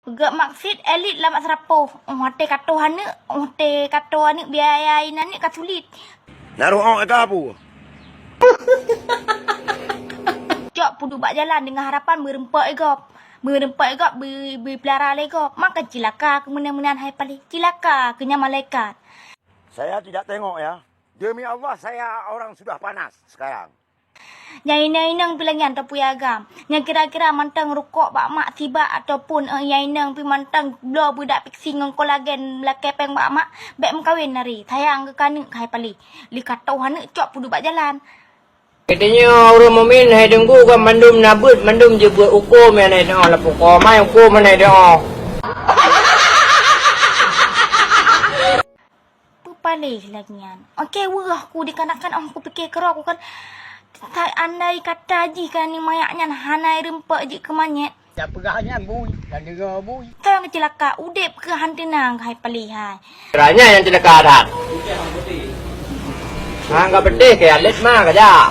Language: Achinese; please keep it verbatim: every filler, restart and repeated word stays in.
Geumaksud elit lam seurapoh. Oh, watèe katoe aneuk, oh, watèe katoe aneuk biaya inan aneuk ka sulet. Naroh ôk ka pu. Cok peuduek bak jalan deungon harapan meureumpok lé gob. Meureumpok lé gob, beu-, beupeulara lé gob. Maka cilaka keu meunan-meunan hai paléh. Cilaka keu nyan malaikat. Saya tidak tengok ya. Demi Allah saya orang sudah panas sekarang. Nyang inong-inong pih lagèe nyan teupeue agam. Nyang kira-kira mantong rukok bak mak sibak ataupun, eh, nyang inong pih mantong bloe beudak pixie ngon kolagen lakèe pèng bak mak, bèk meukawen nari. Sayang keu keuneuk hai paléh. Lé katoe aneuk cok peuduek bak jalan. Geutanyoe ureueng mukmin hai teungku kan mandum na beuet, mandum jeuet beuet hukôm nyang na di teuoh lapôh ko, mai hukôm nyang na di teuoh. Peupaléh lagèe nyan. Oke, weueh ku dikarenakan oh kupike keudroe ku kan. Andai kata jih kan ni manyak nyan hana reumpok jeuet keu manyét. Nyang peugah nyan bui, nyang deungoe bui. Ka nyang cilaka, udép keu han teunang hai paléh hai. Ranya nyang cilaka that. Hang ka peudeh keu alet ma ka jak.